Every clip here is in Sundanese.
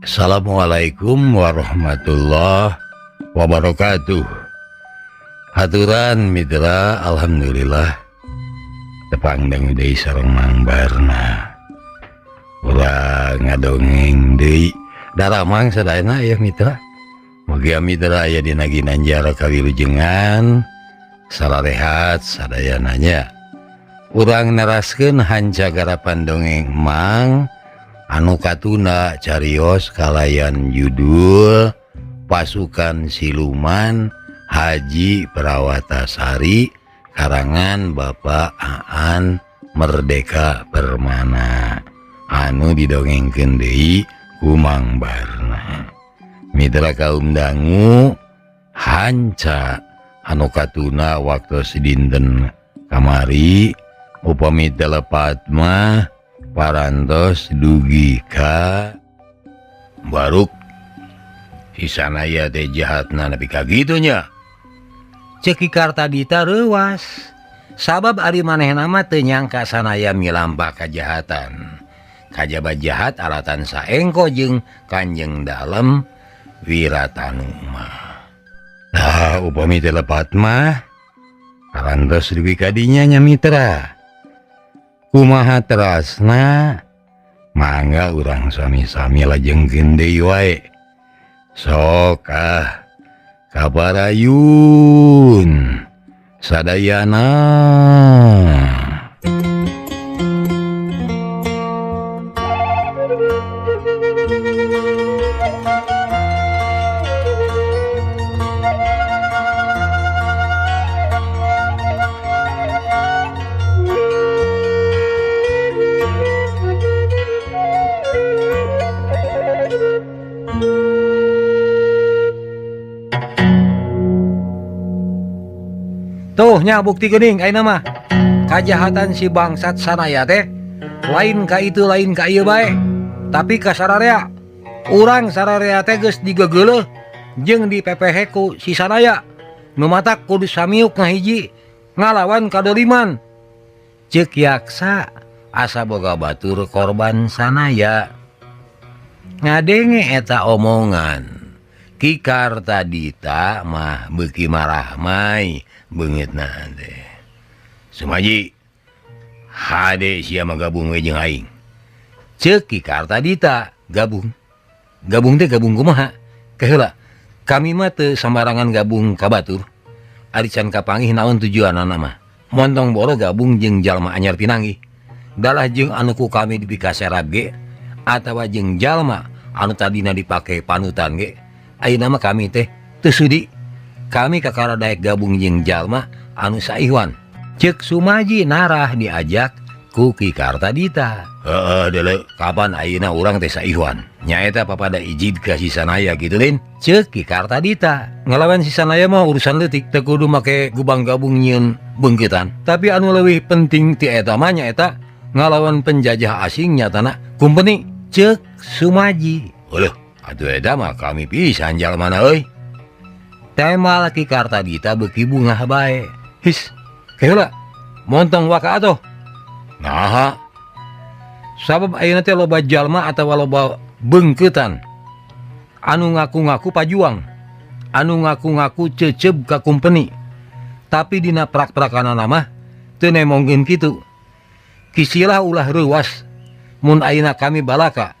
Assalamualaikum warahmatullahi wabarakatuh. Haturan mitra, alhamdulillah tepang dangu deui sareng Mang Barna. Urang ngadongeng deui daramang sadayana ya mitra. Mugia mitra aya dina ginanjar kawilujengan salarehat sadayana nya. Urang neraskeun hanca garapan dongeng Mang anu katuna carios kalayan judul Pasukan Siluman Haji Prawatasari karangan Bapak Aan Merdeka Permana anu didongengkeun deui ku Mang Barna. Mitra kaum dangu hanca anu katuna waktu dinten kamari upami teu lepat mah parantos dugi ka baruk si Sanaya teh jahatna nepi ka kitu nya. Ceuk Ki Kartadita reuwas sabab ari manehna mah teu nyangka Sanaya milampah kajahatan. Kajaba jahat alatan saengko jeung Kanjeng Dalem Wiratanu mah. Nah, upami teu lepat mah parantos dugi ka dinya nya mitra. Kumaha terasna mangga urang sami-sami lajengkeun deui wae. Sok ah kabarayun sadayana. Tuh nya bukti geuning ayeuna mah. Kajahatan si bangsat Sanaya teh lain ka itu lain ka ieu bae, tapi ka sararea. Urang sararea teh geus digegeuleuh jeung dipepehe ku si Sanaya. Nu matak kudu samiuk ngahiji ngalawan kadoliman. Ceuk Yaksa asa boga batur korban Sanaya. Ngadenge eta omongan Ki Kartadita mah beuki marahmai beungeutna teh. Sumaji, hade sia mah gabung we jeung aing. Ceuk Ki Kartadita, gabung. Gabung teh gabung kumaha? Keheula, kami mah teu sambarangan gabung ka batur. Ari can kapanggih naon tujuanana mah. Montong boro gabung jeung jalma anyar pinanggih. Dalah jeung anu ku kami dipikaserap ge atawa jeung jalma anu tadina dipake panutan ge. Ayeuna mah kami teh teu sudi. Kami kakara daek gabung jeung jalma anu saiwan. Ceuk Sumaji narah diajak ku Ki Kartadita. Heeh deuleu, kapan ayeuna urang teh saiwan? Nyaeta papada ijid ka si Sanaya kitu lin. Ceuk Ki Kartadita. Ngalawan si Sanaya mah urusan leutik, teu kudu make gubang gabung nyieun beungkeutan. Tapi anu leuwih penting ti eta mah nyaeta ngalawan penjajah asing nyatana kumpeni. Ceuk Sumaji. Heuh, atuh eta mah kami pisan jalmana euy. Tema Ki Kartadita beuki bungah bae. His, keheula montong waka atuh. Naha? Sabab ayeuna teh loba jalma atawa loba beungkeutan anu ngaku-ngaku pajuang, anu ngaku-ngaku ceceub ka kumpeni. Tapi dina prak-prakanana mah teu nemongkeun kitu. Kisilah ulah reuwas mun ayeuna kami balaka.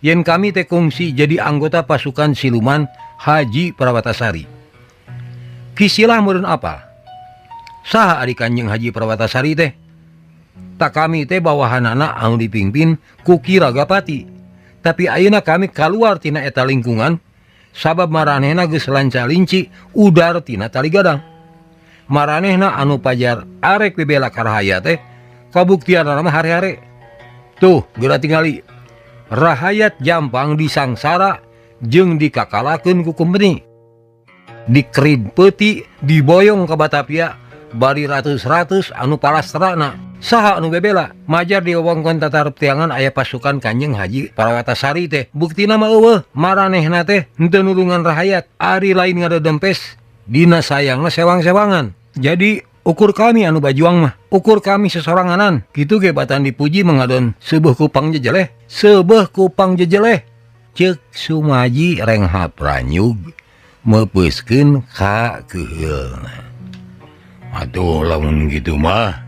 Yen kami teh kungsi jadi anggota pasukan siluman Haji Prawatasari. Kisilah meureun apa? Saha ari Kanjeng Haji Prawatasari teh? Tak kami teh bawahanana anu dipimpin ku Ki Ragapati. Tapi ayeuna kami kaluar tina eta lingkungan sabab maranehna geus lanca-linci udar tina tali gadang. Maranehna anu pajar arek bebela karahaya teh kabuktianana mah hare-hare. Tuh geura tingali. Rahayat Jampang disangsara jeung dikakalakeun ku kumpeni. Dikerid peuti diboyong ka Batavia bari ratus-ratus anu palastrana. Saha anu bebela? Majar di wewengkon Tatar Priangan aya pasukan Kanjeng Haji Prawatasari teh. Buktina mah eueuh, maranehna teh henteu nulungan rahayat, ari lain ngadedempes dina sayangna sewang-sewangan. Jadi ukur kami anu bajuang mah, ukur kami sesoranganan. Kitu ge batan dipuji mengadon seubeuh kupang jejeleh, seubeuh kupang jejeleh. Cek Sumaji renghap ranyug meupeuskeun ka keuheulna. Atuh lamun kitu mah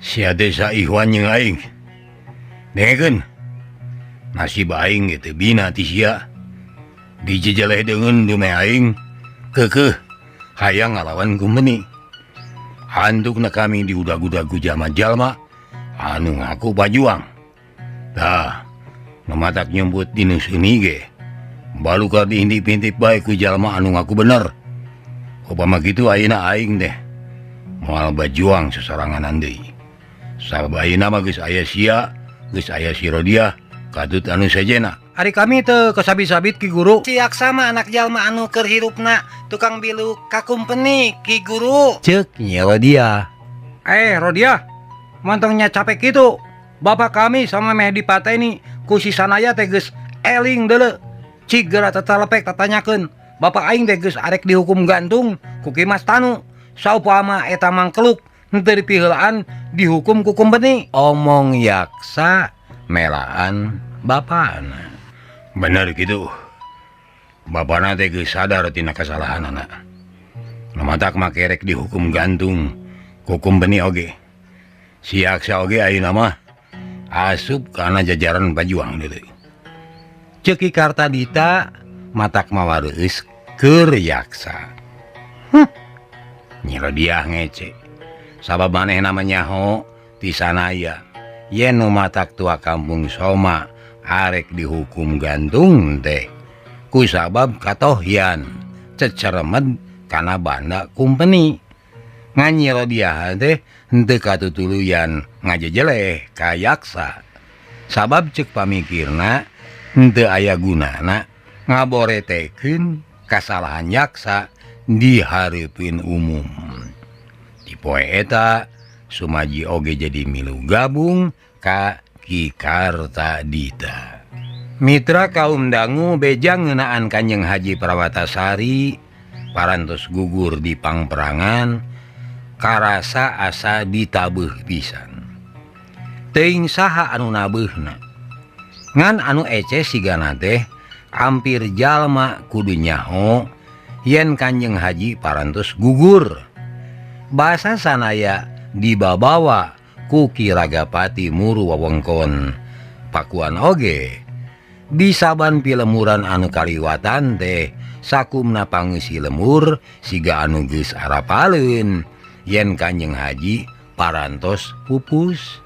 sia teh saihwan jeung aing. Dengekeun. Nasib aing ge teu bina ti sia. Dijejeleh deungeun dumeh aing keukeuh hayang ngalawan kumpeni. Handukna kami diudag-udag ku jalma-jalma anu ngaku pajuang. Tah, nu matak nyumput dinu seuni ge balukar diintip-intip bae ku jalma anu ngaku bener. Upama kitu ayeuna aing teh moal bajuang sasoranganan deui. Sabab ayeuna mah geus aya sia, geus aya si Rodiah, katut anu sejenna. Ari kami teu kasabit-sabit Ki Guru. Si Yaksa mah anak jalma anu keur hirupna tukang bilu ka kumpeni Ki Guru. Ceuk Nyi Rodiah. Rodiah, montongnya capek kitu. Bapak kami sama meh dipateni ku si Sanaya teh geus eling deuleu. Cik geura tatalepek tatanyakeun. Bapak aing teh geus arek dihukum gantung ku Ki Mas Tanu. Saupama eta mangkeluk henteu dipiheulaan dihukum ku kumpeni. Omong Yaksa melaan bapana. Bener kitu. Bapana teh geus sadar tina kasalahanana. Nu matak mah kerek dihukum gantung ku kumpeni oge. Si Yaksa oge ayeuna mah asup kana jajaran pajuang deui. Ceuk Ki Kartadita matak mawareus keur Yaksa. Nyi Rodiah ngece. Sabab manehna mah nyaho ti sanaya yen nu matak tua kampung Soma arek dihukum gantung teh ku sabab katohyan ceceremed kana banda kumpeni. Ngan Nyi Rodiah teh henteu katutuluyan ngajejeleh ka Yaksa. Sabab ceuk pamikirna henteu aya gunana ngaboretekeun kasalahan Yaksa di hareupeun umum. Di poe eta Sumaji oge jadi milu gabung ka Ki Kartadita. Mitra kaum dangu beja ngeunaan Kanjeng Haji Prawatasari parantos gugur di pangperangan karasa asa ditabeuh pisan. Teuing saha anu nabeuhna. Ngan anu ece sigana teh ampir jalma kudu nyaho yen Kanjeng Haji parantos gugur. Basa sanaya dibabawa ku Ki Ragapati muru wewengkon Pakuan oge. Di saban pilemuran anu kaliwatan teh sakumna pangeusi lemur siga anu geus arapaleun yen Kanjeng Haji parantos pupus.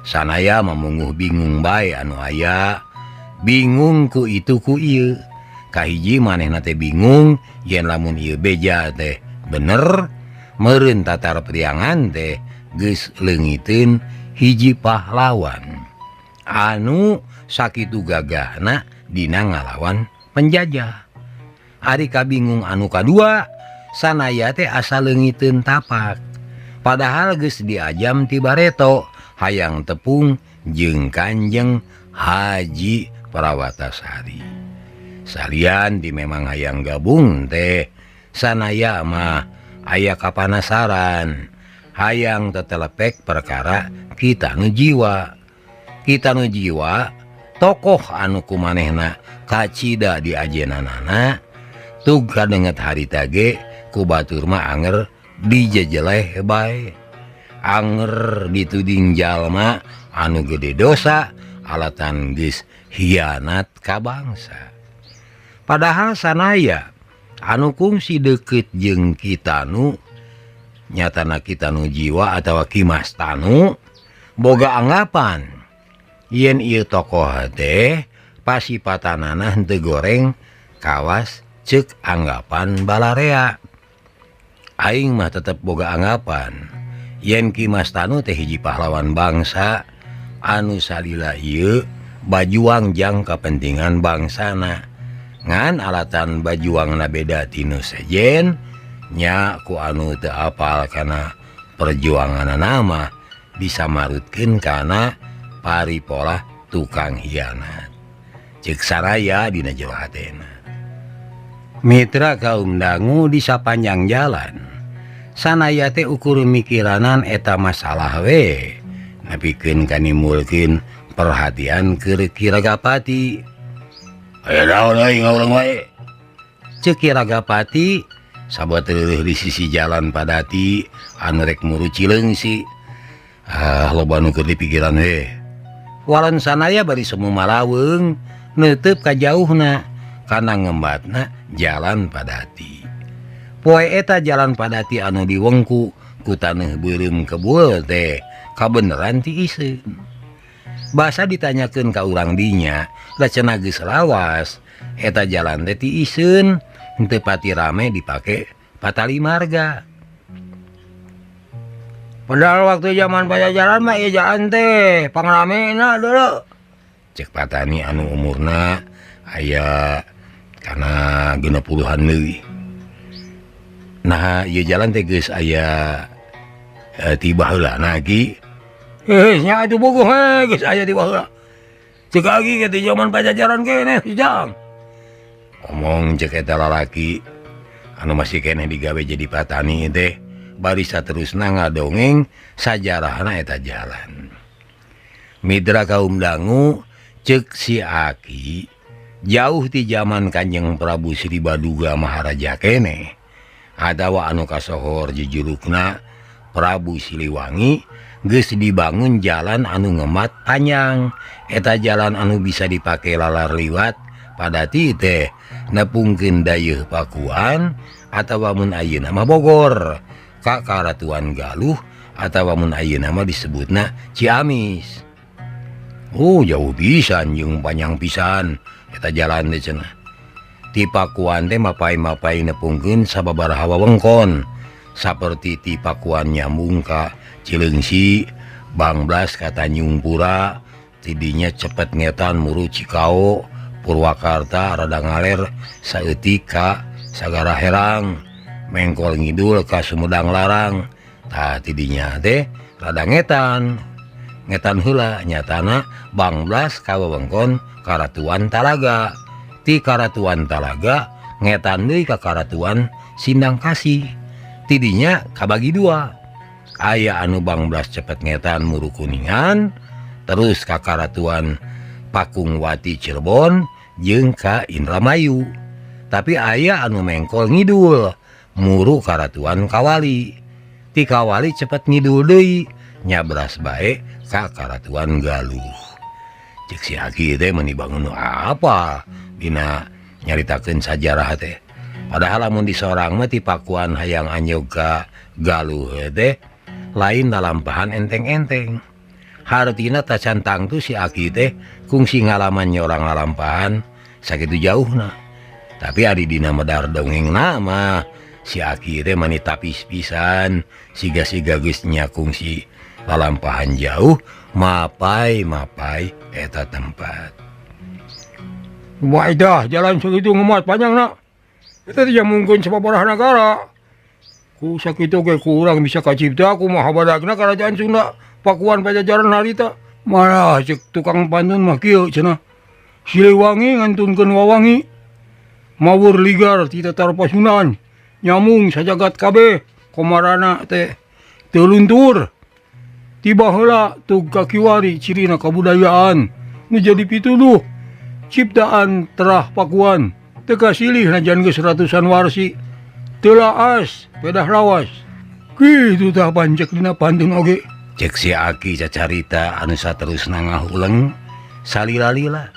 Sanaya mamunguh bingung bae anu aya, bingung ku itu ku ieu. Kahiji manehna teh bingung yen lamun ieu beja teh bener meureun tatar priangan teh geus leungiteun hiji pahlawan anu sakitu gagahna dina ngalawan penjajah. Ari kabingung anu kadua sanaya teh asa leungiteun tapak. Padahal geus diajam ti bareto hayang tepung jeung Kanjeng Haji Prawatasari. Salian di memang hayang gabung teh sanaya mah aya kapanasaran hayang tetelepek perkara kita nu jiwa. Kita nu jiwa tokoh anu kumanehna kacida di ajenanana tug kadenget harita ge ku batur mah anger dijejeleh bae. Anger dituding jalma anu gede dosa alatan geus hianat ka bangsa. Padahal sanaya anu kungsi deukeut jeung Kitanu nyatana Kitanu jiwa atawa Ki Mas Tanu boga anggapan yen ieu tokoh teh pasipatanana henteu goreng kawas ceuk anggapan balarea. Aing mah tetep boga anggapan yen Ki Mas Tanu teh hiji pahlawan bangsa anu salila ieu bajuang jang kapentingan bangsana. Ngan alatan bajuangna beda tinu sejen nya ku anu teu apal kana perjuanganana mah bisa marutkeun kana paripolah tukang hianat. Ceuk saraya dina jero hatena. Mitra kaum dangu di sapanjang jalan sanaya teh ukur mikiranan eta masalah we nepikeun kanimulkeun perhatian keur Ki Ragapati. Aya naon euy ngahuleng wae. Ceuk Ki Ragapati sabat leuh di sisi jalan Padati anu rek muru Cileungsi. Ah loba nu keur dipikiran we. Walon sanaya bari semu malaweung neuteub ka jauhna kana ngembatna jalan Padati. Poe eta jalan Padati anu diwengku ku taneuh beureum kebul teh kabeneran ti iseun. Basa ditanyakeun ka urang dinya, da cenah geus lawas eta jalan teh ti iseun henteu pati rame dipake patali marga. Padahal waktu zaman Pajajaran mah ieu jalan teh pangramena deuleu. Cek patani anu umurna aya kana 60-an leuwih. Nah, ieu jalan teh geus aya ti baheulana Ki. Heuh nya atuh bogoh we geus aya di baheula. Ceuk lagi ge ti zaman Pajajaran keneh jang. Omong cek eta lalaki anu masih keneh digawe jadi patani teh bari saterusna ngadongeng sajarahna eta jalan. Mitra kaum dangu cek si Aki jauh ti zaman Kanjeng Prabu Sri Baduga Maharaja keneh atawa anu kasohor jujurukna Prabu Siliwangi geus dibangun jalan anu ngemat panjang. Eta jalan anu bisa dipake lalar liwat Padati teh nepungkeun dayeuh Pakuan atawa mun ayeuna mah Bogor ka Karatuan Galuh atawa mun ayeuna mah disebutna Ciamis. Oh jauh pisan jeung panjang pisan eta jalan teh cenah. Ti Pakuan teh mapai-mapai nepungkeun sababaraha wewengkon saperti ti Pakuan nyambung ka Cileungsi, Bangblas ka Tanjung Pura, tidinya cepet ngetan muru Cikao, Purwakarta rada ngaler saeutik ka Sagara Herang, mengkol ngidul ka Sumedang Larang. Tah tidinya teh rada ngetan. Ngetan heula nyatana Bangblas ka wewengkon Karatuan Talaga. Ti Karatuan Talaga ngetan deui ka Karatuan Sindang Kasih. Tidinya kabagi dua. Aya anu Bangblas cepet ngetan muru Kuningan, terus ka Karatuan Pakungwati Cirebon jeung ka Indramayu. Tapi aya anu mengkol ngidul muru Karatuan Kawali. Ti Kawali cepet ngidul deui nyabras bae ka Karatuan Galuh. Cek si Aki teh meuni bangun nu apa dina nyaritakeun sajarah teh. Padahal lamun disorang mah ti Pakuan hayang anjog ka Galuh teh lain lalampahan enteng-enteng. Hartina tacan tangtu si Aki teh kungsi ngalaman nyorang lalampahan sakitu jauhna. Tapi ari dina medar dongengna mah si Aki teh mani tapis pisan siga-siga geus nya kungsi lalampahan jauh mapai-mapai eta tempat. Wah dah jalan sakitu ngemat panjang nak. Eta teh mungkin sababaraha nagara. Ku sakitu ge ku urang bisa kacipta kumaha badagna karajaan Sunda Pakuan Pajajaran harita. Malah cek tukang pantun mah kieu cenah. Siliwangi ngantunkeun wawangi. Mawur ligar ti tatar pasunan. Nyamung sajagat kabeh komarana teh teu luntur. Tiba heula tug kakiwari cirina kabudayaan nu jadi pituduh ciptaan terah Pakuan teu kasilih najan geus ratusan warsi teu laas pedah lawas. Kitu tah pancek dina pantun oge. Cek si Aki cacarita anu saterusna ngahuleng salila-lila.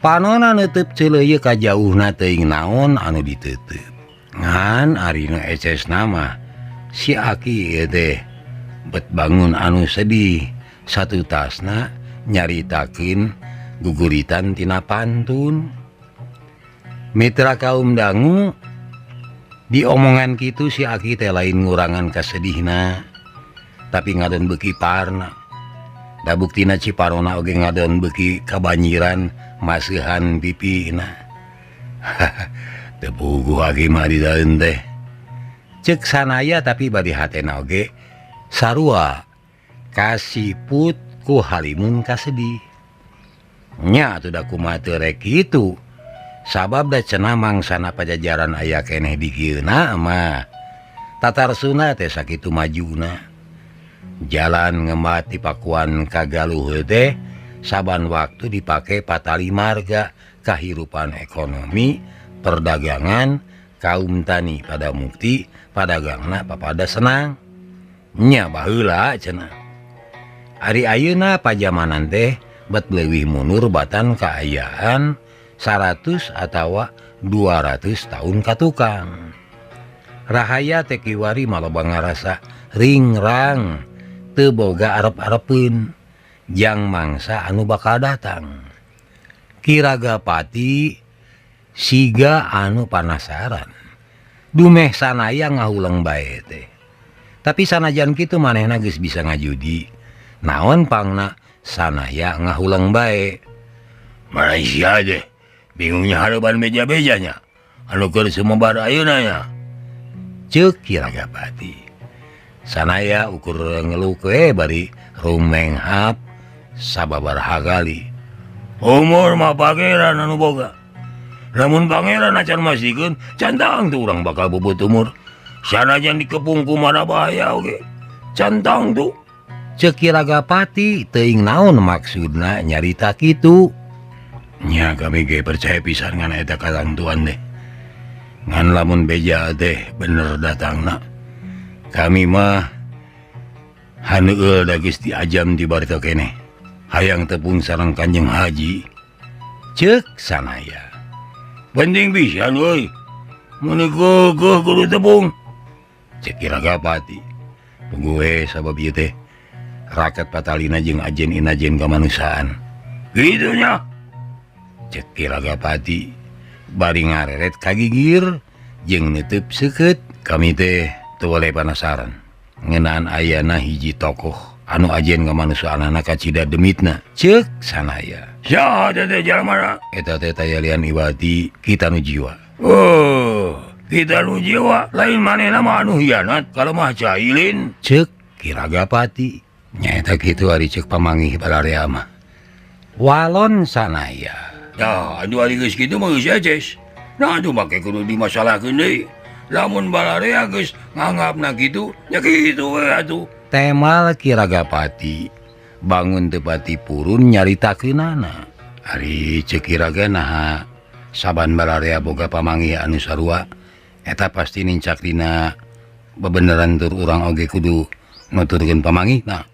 Panona neuteub ceuleuyeuk ka jauhna teuing naon anu diteuteub. Ngan ari nu ecesna mah si Aki ieu teh bet bangun anu sedih satutasna nyaritakeun guguritan tina pantun. Mitra kaum dangu diomongan kitu si Aki teh lain ngurangan kasedihna tapi ngadon beuki parna. Da buktina Ciparona oge ngadon beuki kabanjiran maseuhan pipina. Teu puguh Aki mah di daeun teh. Ceuk sanaya tapi bari hatena oge sarua kasiput ku halimun kasedih. Nya atuh da kumaha teu rek kitu. Sabab da cenah mangsana Pajajaran aya keneh di kieuna mah. Tatar Sunda teh sakitu majuna. Jalan ngemat di Pakuan ka Galuh teh saban waktu dipake patali marga kahirupan ekonomi perdagangan kaum tani pada mukti padagangna papada senang nya baheula cenah. Ari ayeuna pajamanan teh bet leuwih mundur batan kaayaan 100 atawa 200 tahun ka tukang. Rahaya teh kiwari maloba ngarasa ringrang teu boga arep-arepeun jang mangsa anu bakal datang. Ki Ragapati siga anu panasaran. Dumeh sanaya ngahuleng bae teh. Tapi sanajan kitu manehna geus bisa ngajudi. Naon pangna sanaya ngahuleng bae. Malaysia deh bingungnya hareuban beja-bejanya. Anu keur sumebar ayeuna nya. Ceuk Ki Ragapati. Sanaya ukur ngeluh we bari rumenghap sababaraha kali. Umur mah pangeran anu boga. Lamun pangeran acan masikeun, cantang tuh urang bakal bubut umur. Sanajan dikepung ku mana bahaya oge. Cantang tuh. Ceuk Ki Ragapati teuing naon maksudna nyarita kitu. Nya kami ge percaya pisan ngan eta katantuan deh. Ngan lamun beja teh bener datangna. Kami mah haneueul da geus diajam di barito keneh. Hayang tepung sareng Kanjeng Haji. Ceuk sanaya. Penting pisan euy. Mun geugeuh kudu tepung. Ceuk Ki Ragapati. Tunggu we sabab ieu teh rakyat patalina jeung ajen inajen kamanusiaan. Kitu nya. Ceuk Ki Ragapati bari ngareret ka gigir jeung neuteub seukeut. Kami teh teu boleh panasaran ngeunaan ayana hiji tokoh anu ajen kamanusiaanana kacida demitna. Ceuk sanaya. Saha teh jalmana? Eta teh tayalian Iwati kita nu jiwa. Oh, kita nu jiwa lain manehna mah anu hianat kalemah cailin. Ceuk Ki Ragapati. Nyaeta kitu ari ceuk pamangih balarea mah. Walon sanaya. Tah, anu ari geus kitu mah geus eces. Nah, atuh make kudu dimasalahkeun deui. Lamun balarea geus nganggapna kitu, nya kitu we atuh. Temal Ki Ragapati bangun teu pati purun nyaritakeunana. Ari ceuk Ki Raga naha saban balarea boga pamanggih anu sarua eta pasti nincak dina bebeneran tur urang oge kudu nuturkeun pamanggihna.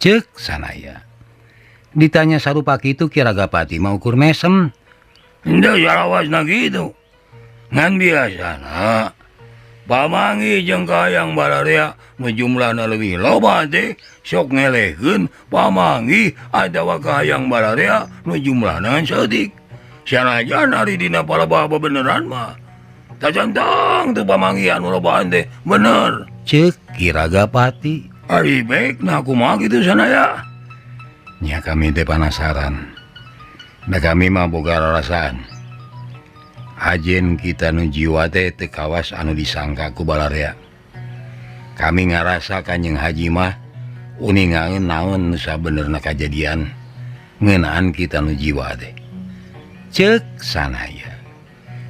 Ceuk sanaya. Ditanya sarupa kitu Ki Ragapati mah ukur mesem. Henteu salawasna kitu. Ngan biasana pamanggih jeung kahayang balarea nu jumlahna leuwih loba teh sok ngelehkeun pamanggih atawa kahayang balarea nu jumlahna ngan saeutik. Sanajan ari dina palebah bebeneran mah tacantang teu pamanggih anu lobaan teh bener. Ceuk Ki Ragapati. Ari baikna kumaha kitu sanaya? Nya kami teh panasaran. Da kami mah boga rarasaan. Ajen kita nu jiwa teh teu kawas anu disangka ku balarea. Kami ngarasa Kanjeng Haji mah uningaeun naon nu sabenerna kajadian ngeunaan kita nu jiwa teh. Ceuk sanaya.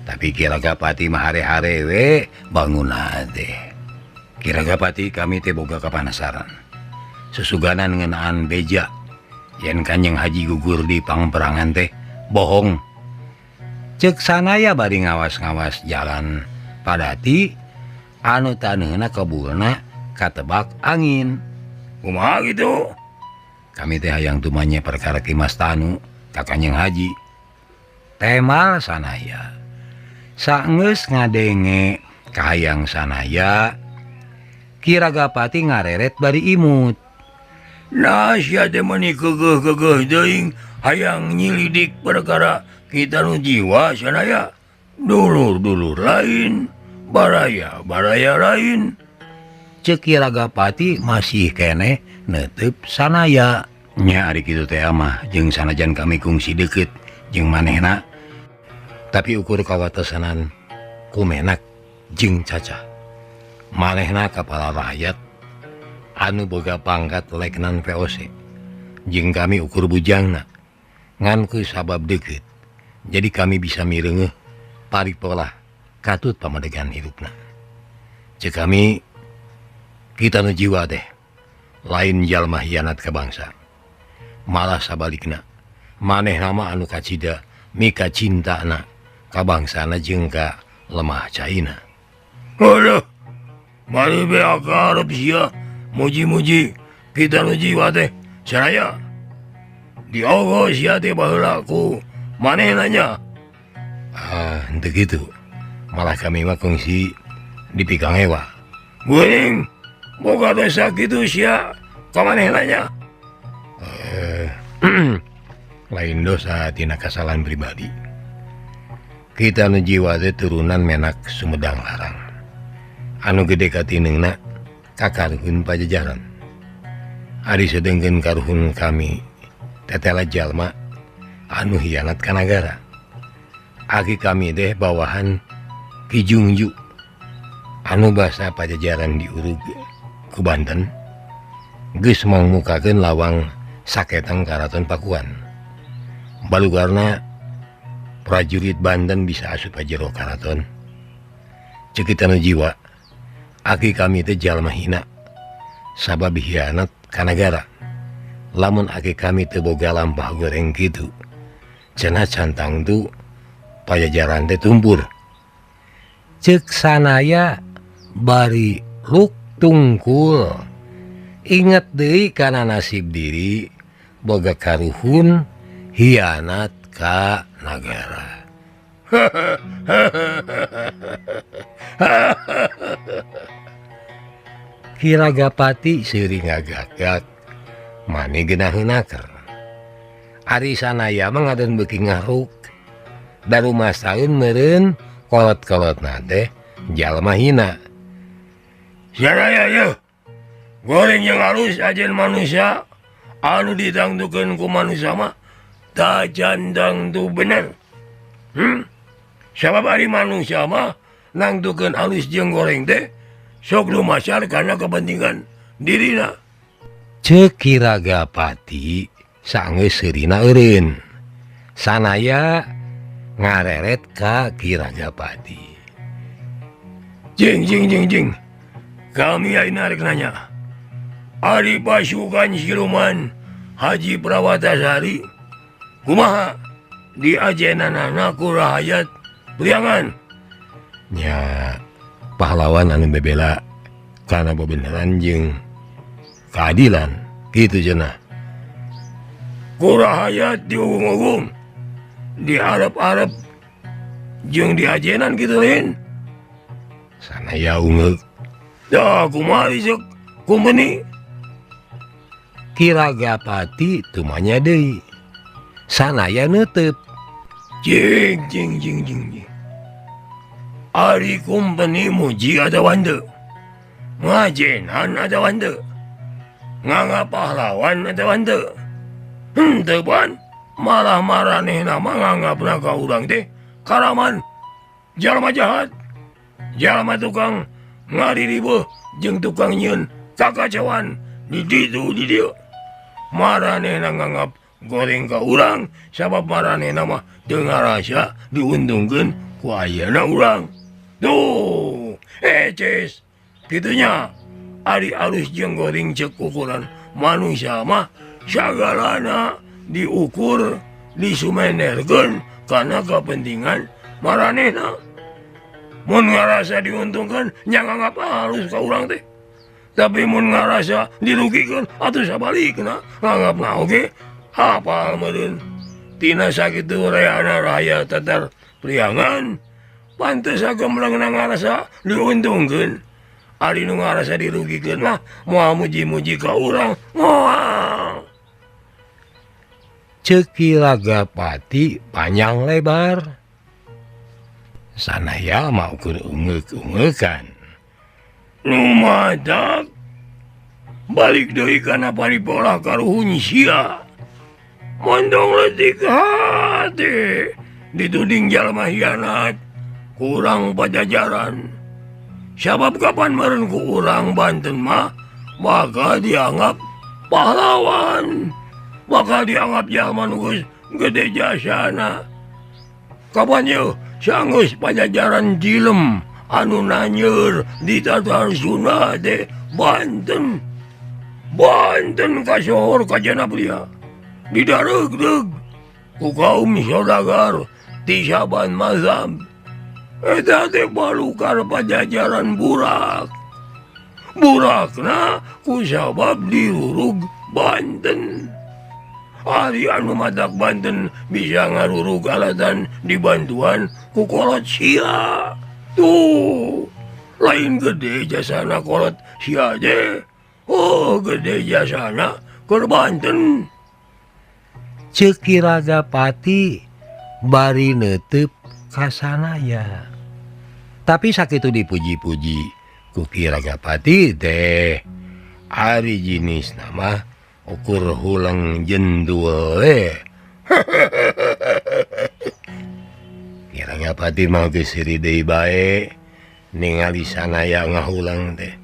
Tapi Ki Ragapati mah hare-hare we bangunna teh. Ki Ragapati kami teh boga kapanasaran. Susuganan ngeunaan beja yen Kanjeng Haji gugur di pangperangan teh bohong. Ceuk sanaya bari ngawas-ngawas jalan padati anu taneuhna kebulna katebak angin. Kumaha kitu? Kami teh hayang tumanya perkara Ki Mas Tanu ka Kanjeng Haji. Temal sanaya. Saenggeus ngadenge kahayang sanaya, Ki Ragapati ngareret bari imut. Nah, sia teh meuni keugeuh-keugeuh teuing hayang nyilidik perkara kita nu jiwa sanaya. Dulur-dulur lain, baraya-baraya lain. Ceuk Ki Ragapati masih keneh neuteub sanaya. Nya ari kitu teh mah jeung sanajan kami kungsi deukeut jeung manehna. Tapi ukur kawatesanan kumenak jeung cacah. Manehna kapala rakyat anu boga pangkat leknan VOC. Jeung kami ukur bujangna ngan ku sabab deukeut. Jadi kami bisa mireungeuh paripolah katut pamadegan hirupna. Ceuk kami kita nu jiwa teh lain jalma hianat ka bangsa. Malah sabalikna manehna mah anu kacida Mika cintana ka bangsana jeung ka lemah caina. Aduh, mari beak karep sia muji-muji kita nu jiwa teh saraya. Diogo sia teh baheula ku manehna nya. Ah, henteu kitu. Malah kami mah kungsi dipikang ewa. Geuning boga dosa kitu sia ka manehna nya. Lain dosa tina kesalahan pribadi. Kita nu jiwa teh turunan menak Sumedang Larang. Anu gede katineungna ka karuhun Pajajaran. Ari sedengkeun karuhun kami tetela jalma anu hianat ka nagara. Aki kami teh bawahan Ki Jungju anu basa Pajajaran diurug ku Banten geus mangmukakeun lawang saketang Karaton Pakuan. Balugarna prajurit Banten bisa asup ka jero karaton. Ceuk kita nu jiwa, aki kami teh jalma hina sabab hianat ka nagara. Lamun aki kami teu boga lampah goreng kitu, cenah cantang tu Pajajaran teh tumpur. Ceuk sanaya bari luk tungkul. Inget deui kana nasib diri boga karuhun hianat ka nagara. Ki Ragapati seuri ngagagak mani geunaheun naker. Ari sanaya mah ngadeun beuki ngaruk. Darumasaeun meureun kolot-kolotna teh jalma hina. Saraya yeuh goreng jeung alus ajen manusia anu ditangtukeun ku manusia mah tacan tangtu bener. Sabab ari manusia mah nangtukeun alus jeung goreng teh sok lumasar kana kepentingan dirina. Ceuk Ki Ragapati sanggeus seurina eureun. Sanaya ngareret ka Ki Ragapati. Jing jing jing jing. Kami ayeuna rek nanya. Ari pasukan siluman Haji Prawatasari kumaha diajenanana ku rahayat Priangan? Nya pahlawan anu bebela kana bebeneran jeung keadilan kitu cenah. Ku rahayat diugung-ugung, diharap-harap jeung diajenan kitu lain. Sanaya ungeuk. Dah kumaha ceuk kumpeni? Ki Ragapati tumanya deui. Sanaya neuteup. Jing jing jing jing jing. Ari kumpeni muji atawa henteu? Ngajenan atawa henteu? Nganggap pahlawan atawa henteu? Henteu pan, malah maranehna mah nganggapna ka urang teh karaman, jalma jahat, jalma tukang ngaririweuh jeung tukang nyieun kakacauan di ditu di dieu. Maranehna nganggap goreng ka urang sabab maranehna mah teu ngarasa diuntungkeun ku ayeuna urang. Duh, eces kitunya. Ari alus jeung goreng ceuk ukuran manusia mah sagalana diukur disumenerkeun kana kepentingan maranehna. Mun ngarasa diuntungkeun nya nganggap alus ka urang teh. Tapi mun ngarasa dirugikeun atuh sabalikna nganggapna oge hafal meureun. Tina sakitu reana raya tatar Priangan pantes sagemblengna ngarasa diuntungkeun. Ari nu ngarasa dirugikeun mah moal muji-muji ka urang moal. Ceuk Ki Ragapati panjang lebar. Sanaya mah ukur ungeuk-ungeukan. Lumadak balik deui kana paripolah karuhun sia. Mondong leutik hate dituding jalma hianat kurang Pajajaran. Sabab kapan meureun ku urang Banten mah bakal dianggap pahlawan, bakal dianggap jalma nu geus gede jasana. Kapan yeuh sanggeus Pajajaran jilem anu nanyeur di Tatar Sunda teh Banten. Banten kasohor ka jana pria. Didareugdeug. Ku kaum saudagar ti saban mazhab. Eta teh balukar pajajaran burak. Burakna ku sabab dirurug Banten. Ari anu matak Banten bisa ngarurug alatan dibantuan ku kolot sia. Tuh, lain gede jasana kolot sia teh. Oh, gede jasana keur Banten. Ceuk Ki Ragapati bari neuteup ka Sanaya. Tapi sakitu dipuji-puji ku Ki Ragapati teh ari jinisna mah ukur huleng jendul we. Ki Ragapati mah geus seuri deui bae ningali Sanaya ngahuleng teh.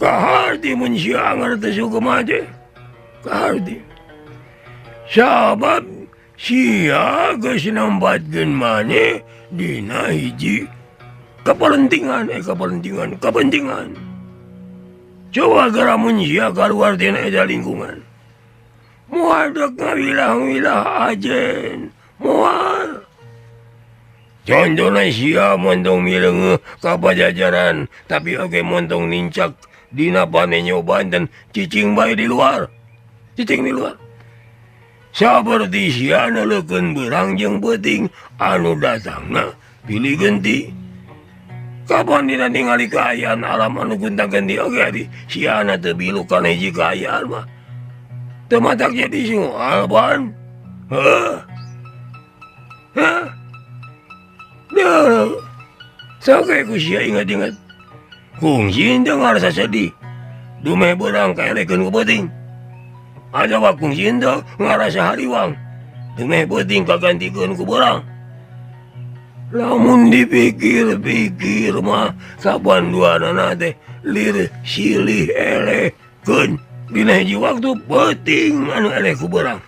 Kaharti mun sia anger teh sugema teh. Kaharti. Sabab sia geus nempatkeun maneh dina hiji kepentingan kepentingan kepentingan. Coba geura mun sia kaluar tina eta lingkungan. Moal dek ngawilah-wilah ajen, moal. Contohna sia montong mileungeuh ka pajajaran, tapi oge montong nincak dina panenyo Banten cicing bae di luar. Cicing di luar. Saperti sia neuleukeun beurang jeung peuting anu datangna pilih genti. Kapan dina ningali kaayaan alam anu gonta-ganti oge ari siana teu bilu kana hiji kaayaan mah. Teu matak jadi soal pan. Heuh. Hah? Duh. Sok we ku sia inget-inget. Kungsi teu ngarasa sedih. Dumeh beurang kaelekeun ku peuting. Atawa kungsi teu ngarasa hariwang. Dumeh peuting kagantikeun ku beurang. Lamun dipikir-pikir mah kapan duanana teh lir silih elehkeun. Dina hiji waktu peuting anu eleh ku beurang.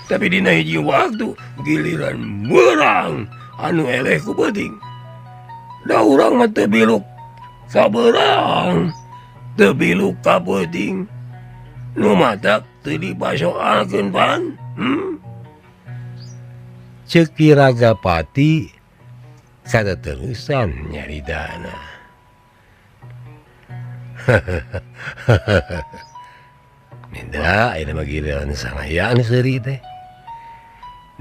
Tapi dina hiji waktu giliran beurang anu eleh ku peuting. Da urang mah teu biluk ka beurang, teu biluk ka peuting. Nu matak teu dipasoalkeun pan. Ceuk Ki Ragapati kateterusan nyaritana. Mendra ayeuna mah giliran Sanaya anu seuri teh.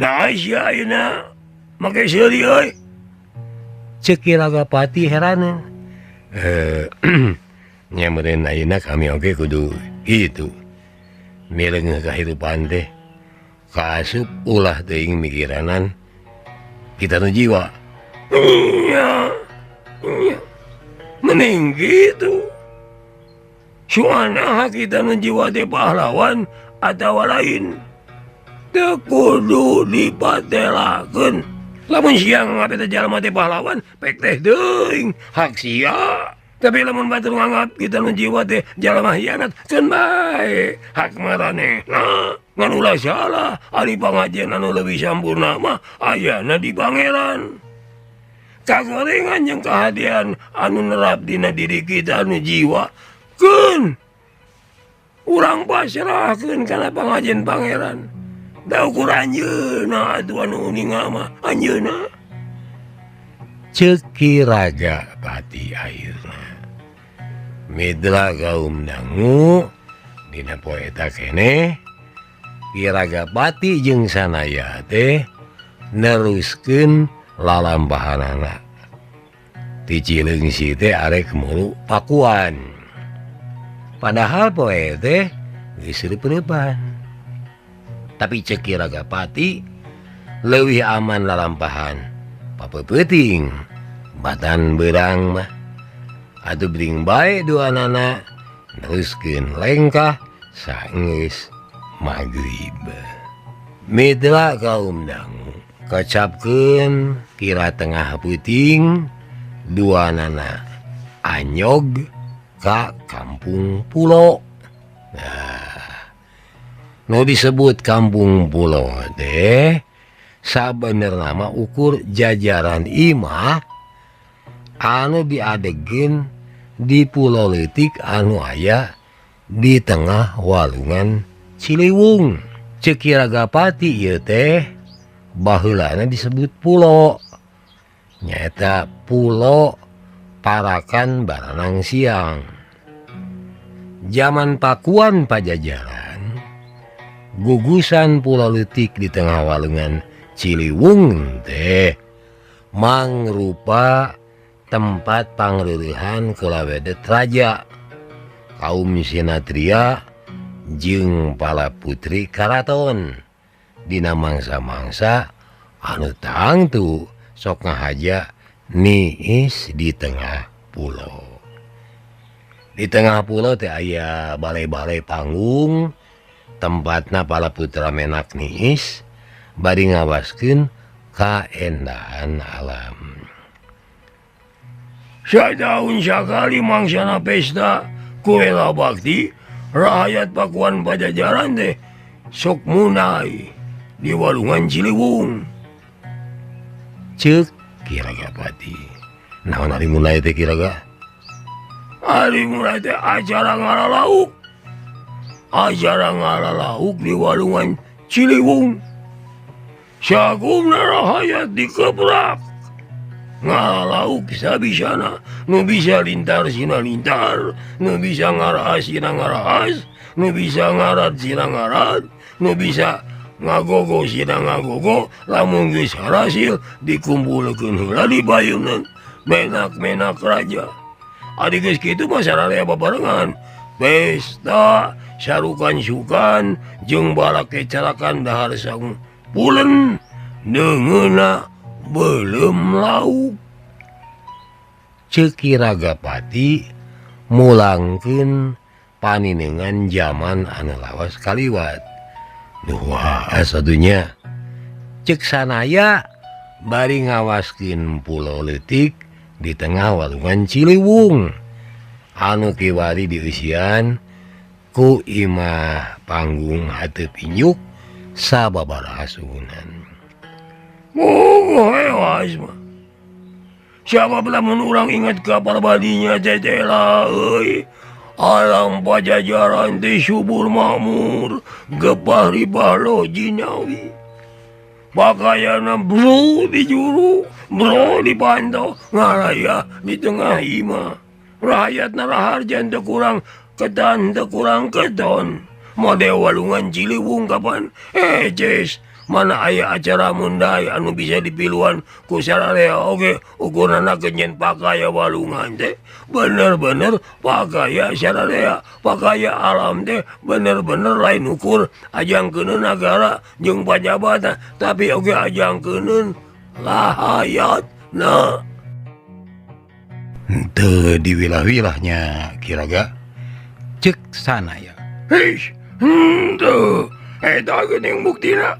Nah sia ayeuna make seuri euy. Ceuk Ki Ragapati heraneun. Nya meureun ayeuna kami oge kudu kitu. Mileungeuh kahirupan teh kaasup ulah teuing mikiranan kita nu jiwa. Iya, iya. Mending gitu. Soalna kita nu jiwa teh pahlawan atawa lain. Teu kudu dipatelakeun. Lamun siang nganggap eta jalma teh pahlawan, pek teh teuing hak sia. Tapi lamun batur nganggap kita nu jiwa teh jalma hianat, keun bae hak maranehna. Ngan ulah salah, ari pangajian anu leuwih sampurna mah ayana di Pangeran. Kagorengan jeung kahadian anu nerap dina diri kita anu jiwa keun urang pasrahkeun kana pangajian Pangeran. Da ukur anjeunna atuh anu uninga mah anjeunna. Ceuk Ki Ragapati akhirna. Mitra kaum dangu dina poe eta keneh Ki Ragapati jeung Sanaya teh neruskeun lalampahanana. Ti Cileungsi teh arek mulu Pakuan. Padahal poe teh geus reup-reupan. Tapi ceuk Ki Ragapati leuwih aman lalampahan papeuting batan beurang mah. Atuh bring bae duanana neruskeun lengkah saenggeus magrib. Mitra kaum dangu kacapkeun kira tengah peuting duanana anyog ka Kampung Pulo. Nah, nu disebut Kampung Pulo teh sabenerna mah ukur jajaran imah anu diadegeun di pulau leutik anu aya di tengah walungan Ciliwung. Ceuk Ki Ragapati ieu teh baheulana disebut pulo. Nyaeta Pulo Parakan Baranang Siang. Zaman Pakuan Pajajaran, gugusan pulau leutik di tengah walungan Ciliwung teh mangrupa tempat pangreureuhan kulawedet raja, kaum sinatria jeung pala putri karaton. Dina mangsa-mangsa anu tangtu sok ngahaja niis di tengah pulau. Di tengah pulau teh aya balai-balai panggung tempatna pala putra menak niis bari ngawaskeun kaendahan alam. Sataun sakali mangsana pesta kuela bakti rakyat Pakuan Pajajaran teh sok munai di walungan Ciliwung. Ceuk Ki Ragapati. Naon ari munai teh Ki Raga? Ari munai teh acara ngaralauk. Acara ngaralauk di walungan Ciliwung. Sakumna rahayat dikeprak. Ngaralauk sabisana, nu bisa lintar sina lintar, nu bisa ngarahas sina ngarahas, nu bisa ngarat sina ngarat, nu bisa ngagogo sina ngagogo, lamun geus harasil dikumpulkeun heula di bayeunan menak-menak raja. Ari geus kitu mah sararea babarengan. Pesta sarukan-sukan jeung balake carakan dahar sangu pulen neungeuna belum lauk. Ceuk Ki Ragapati mulangkeun paninengan zaman anu lawas kaliwat. Duh asadunya. Ceuk sanaya bari ngawaskeun pulau leutik di tengah walungan Ciliwung anu kiwari dieusian ku imah panggung hateup injuk sababaraha suhunan. Siapa lamun urang ingat ka parbadinya tetela euy. Alam Pajajaran teh subur makmur, gepah ribah lo jinawi. Pakaianna bro di juru, bro di pantau, ngaraya di tengah imah. Rakyatna raharjan teu kurang ketan teu kurang keton. Mode walungan Ciliwung kapan? Ces, mana aya acara mundai anu bisa dipiluan ku sararea oge ukuranna genyen pakaya walungan teh bener-bener pakaya sararea, pakaya alam teh bener-bener lain ukur ajang keuneun nagara jeung pajabatna tapi oge ajang keuneun rahayatna. Henteu diwilah-wilahnya Ki Raga. Ceuk sanaya. Hei, henteu eta geuning buktina.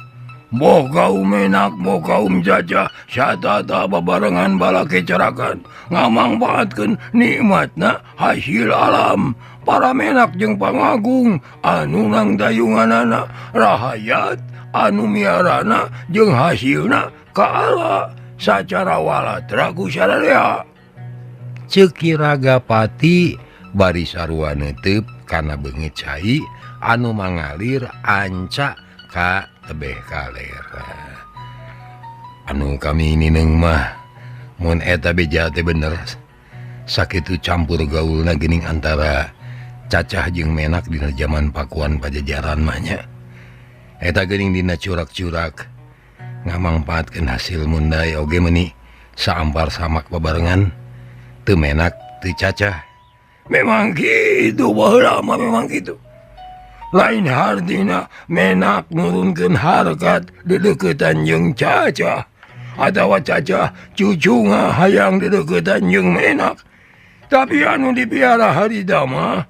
Boh kaum menak, boh kaum jajah, satata babarengan balake carakan, ngamangpaatkeun nikmatna hasil alam. Para menak jeung pangagung anu nangdayunganana, rahayat anu miarana jeung hasilna ka ala sacara walatra ku sararea. Ceuk Ki Ragapati bari sarua neuteub kana beungit cai anu mangalir anca ka tebeh kalera. Anu kami nineung mah mun eta beja teh bener sakitu campur gaulna geuning antara cacah jeung menak dina zaman Pakuan Pajajaran mah nya. Eta geuning dina curak-curak ngamangpaatkeun hasil mundai oge meuni saampar samak babarengan teu menak teu cacah. Memang kitu baheula mah memang kitu. Lain hartina menak nurunkeun harkat dedeukeutan jeung cacah atawa cacah cucunga hayang dedeukeutan jeung menak. Tapi anu dipiara harita mah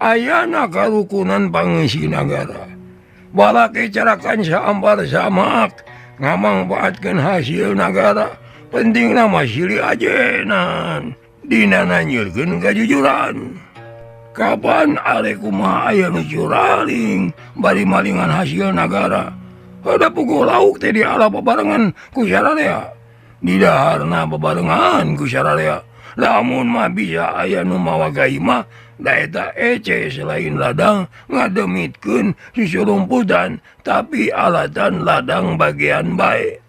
ayana karukunan pangeusi nagara. Balake carakan saampar samak ngamangpaatkeun hasil nagara. Pentingna mah silih ajenan dina nanyeurkeun kajujuran. Kapan arek kumaha aya nu curaling bari malingan hasil nagara. Ada pukul lauk teh diala babarengan ku sararea. Didaharna babarengan ku sararea. Lamun mah bisa aya nu mawa ka imah da eta ece selain ladang ngademitkeun susurumputan tapi alatan ladang bagian bae.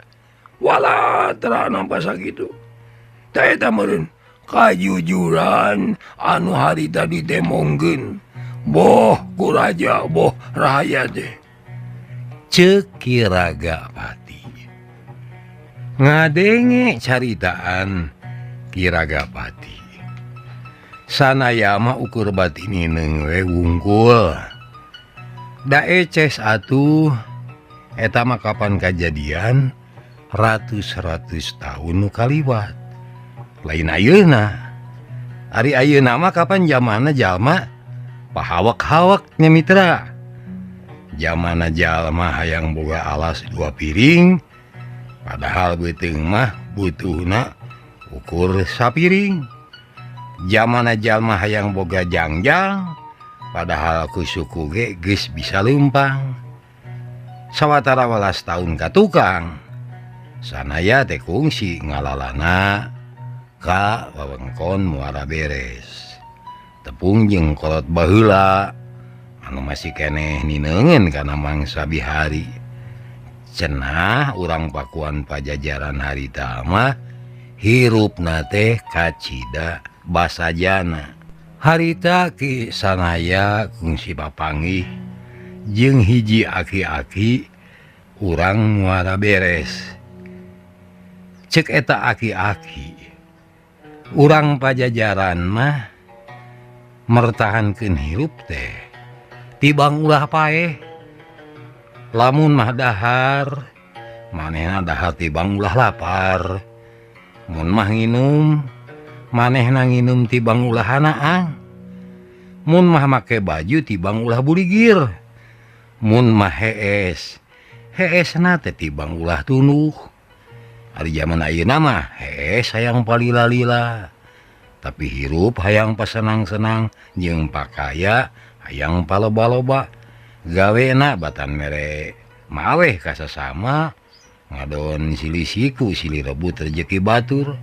Walatra nampa sakitu. Ta eta meureun kajujuran anu harita ditemongkeun. Boh ku raja boh rahayat teh. Ceuk Ki Ragapati. Ngadenge caritaan Ki Ragapati. Sanaya mah ukur batin nineung we wungkul. Da eces atuh eta mah kapan kajadian ratus-ratus tahun nu kaliwat. Lain ayeuna. Ari ayeuna mah kapan jamanna jalma pahawak-hawak nya mitra. Jamana jalma hayang boga alas dua piring padahal beuteung mah butuhna ukur sapiring. Jamana jalma hayang boga jangjang padahal ku suku ge geus bisa leumpang. Sawatara welas taun ka tukang sanaya teh kungsi ngalalana ka wewengkon Muara Beres. Tepung jeung kolot baheula anu masih keneh nineungeun kana mangsa bihari. Cenah urang Pakuan Pajajaran harita mah hirupna teh kacida basajana. Harita Ki Sanaya kungsi papanggih jeung hiji aki-aki urang Muara Beres. Cek eta aki-aki urang Pajajaran mah mertahankeun hirup teh tibang ulah paeh. Lamun mah dahar manehna dahar tibang ulah lapar. Mun mah nginum manehna nginum tibang ulah hanaang. Mun mah make baju tibang ulah buligir. Mun mah hees heesna teh tibang ulah tunduh. Ari jaman ayeuna mah hees hayang palila-lila, tapi hirup hayang pasenang-senang jeung pakaya hayang paloba-loba. Gawena batan mere maweh ka sasama ngadon silih siku silih rebut rejeki batur.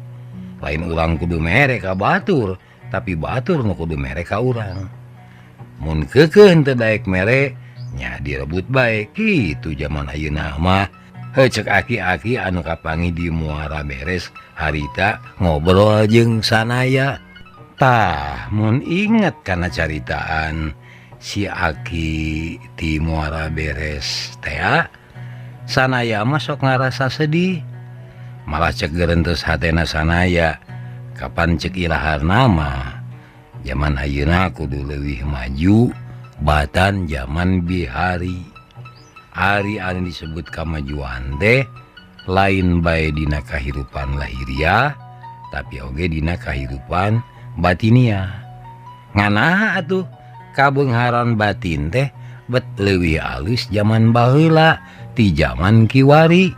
Lain urang kudu mere ka batur, tapi batur nu kudu mere ka urang. Mun keukeuh teu daek mere nya direbut bae. Kitu jaman ayeuna mah. Heuh cek aki-aki anu kapanggih di Muara Beres harita ngobrol jeung Sanaya. Tah mun inget kana caritaan si aki ti Muara Beres tea, Sanaya mah sok ngarasa sedih. Malah cek gerentes hatena Sanaya, kapan cek ilaharna mah jaman ayeuna kudu leuwih maju batan jaman bihari. Ari anu disebut kamajuan teh lain bae dina kahirupan lahiriah tapi oge dina kahirupan batinia. Nganaha atuh kabeungharan batin teh bet leuwih alus jaman baheula ti jaman kiwari.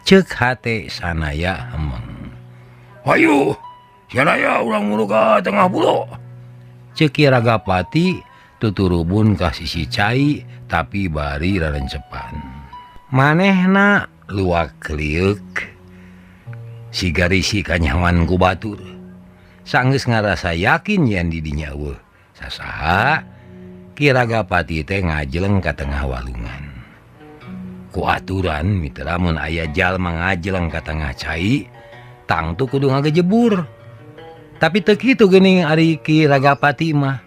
Ceuk hate Sanaya hemeng. Hayu Sanaya urang muru ka tengah pulo. Ceuk Ki Ragapati tuturubun ka sisi cai tapi bari rarencepan. Manehna luak lieuk siga risi kanyawan ku batur. Sanggeus ngarasa yakin yen di dinya eueuh sasaha, Ki Ragapati teh ngajeleng ka tengah walungan. Ku aturan mitra mun aya jalma ngajeleng ka tengah cai tangtu kudu ngagejebur. Tapi teu kitu geuning ari Ki Ragapati mah.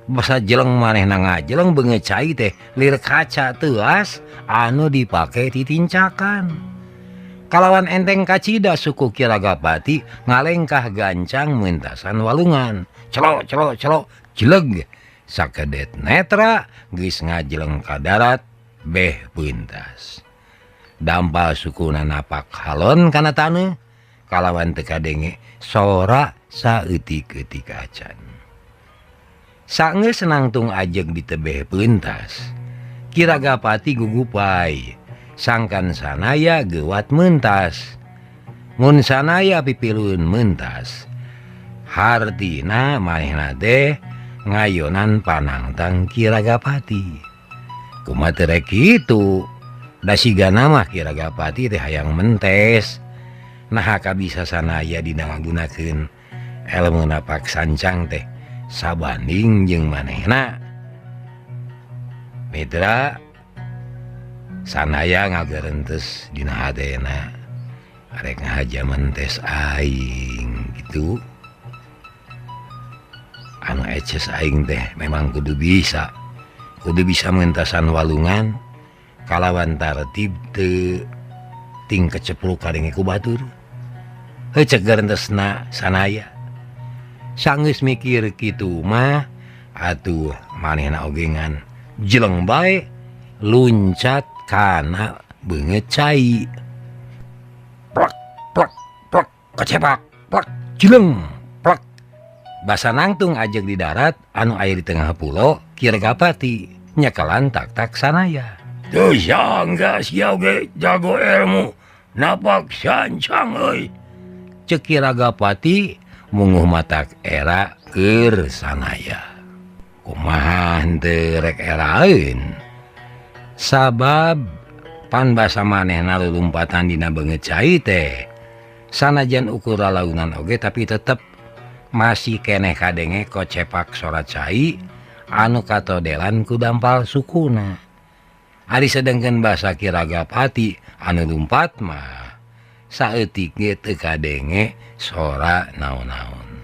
Basa jeleng manehna ngajeleng beungeut cai teh lir kaca teuas anu dipake titincakan. Kalawan enteng kacida suku Ki Ragapati ngalengkah gancang meuntasan walungan. Celok celok celok jeleg sakedet netra geus ngajeleng ka darat beh peuntas. Dampal sukuna napak halon kana taneuh kalawan teu kadenge sora saeutik-eutik acan. Sanggeus nangtung ajeg di tebeh peuntas, Ki Ragapati gugupai sangkan Sanaya geuwat meuntas. Mun Sanaya pipilueun meuntas, hartina manehna teh ngayonan panangtang Ki Ragapati. Kumaha teu rek kitu? Da sigana mah Ki Ragapati teh hayang mentes. Nah kabisa sanaya dina ngagunakeun elmu napak sancang teh sabanding jeung manehna. Mitra sanaya ngagerentes dina hatena arek ngahaja mentes aing gitu. Anu eces aing teh memang kudu bisa mentasan walungan kalawan tartib teu ting kecepluk kadenge ku batur. Heuh cek gerentesna sanaya. Sanggeus mikir kitu mah atuh manehna oge ngan jeleng bae luncat kana beungeut cai. Plek plek plek kecepak plek jeleng plek. Basa nangtung ajeg di darat anu aya di tengah pulo Ki Ragapati nyekelan tak-tak sanaya. Teu sangga sia oge jago ilmu napak sancang euy. Ceuk Ki Ragapati munguh matak era keur sanaya. Kumaha henteu rek eraeun. Sabab pan basa manehna lulumpatan dina beungeut cai teh sanajan ukur lalaunan oge tapi tetep masih keneh kadenge kocepak sora cai anu katodelan ku dampal sukuna. Ari sedengkeun basa Ki Ragapati anu lumpat mah saeutik ge teu kadenge sora naon-naon.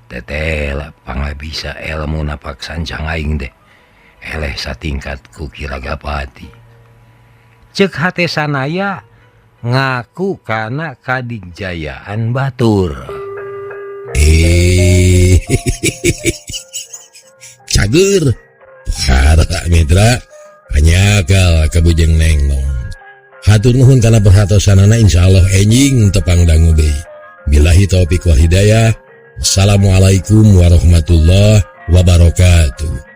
Teteh pangabisa elmu napak sancang aing teh eleh satingkat ku Ki Ragapati. Ceuk hate sanaya ngaku kana kadigjayaan batur. Cager para mitra anyakal kabujeng nenglong. Hatur nuhun kana perhatosanana, insyaallah enjing tepang dangu deui. Billahi taufik wal hidayah. Wassalamualaikum warahmatullahi wabarakatuh.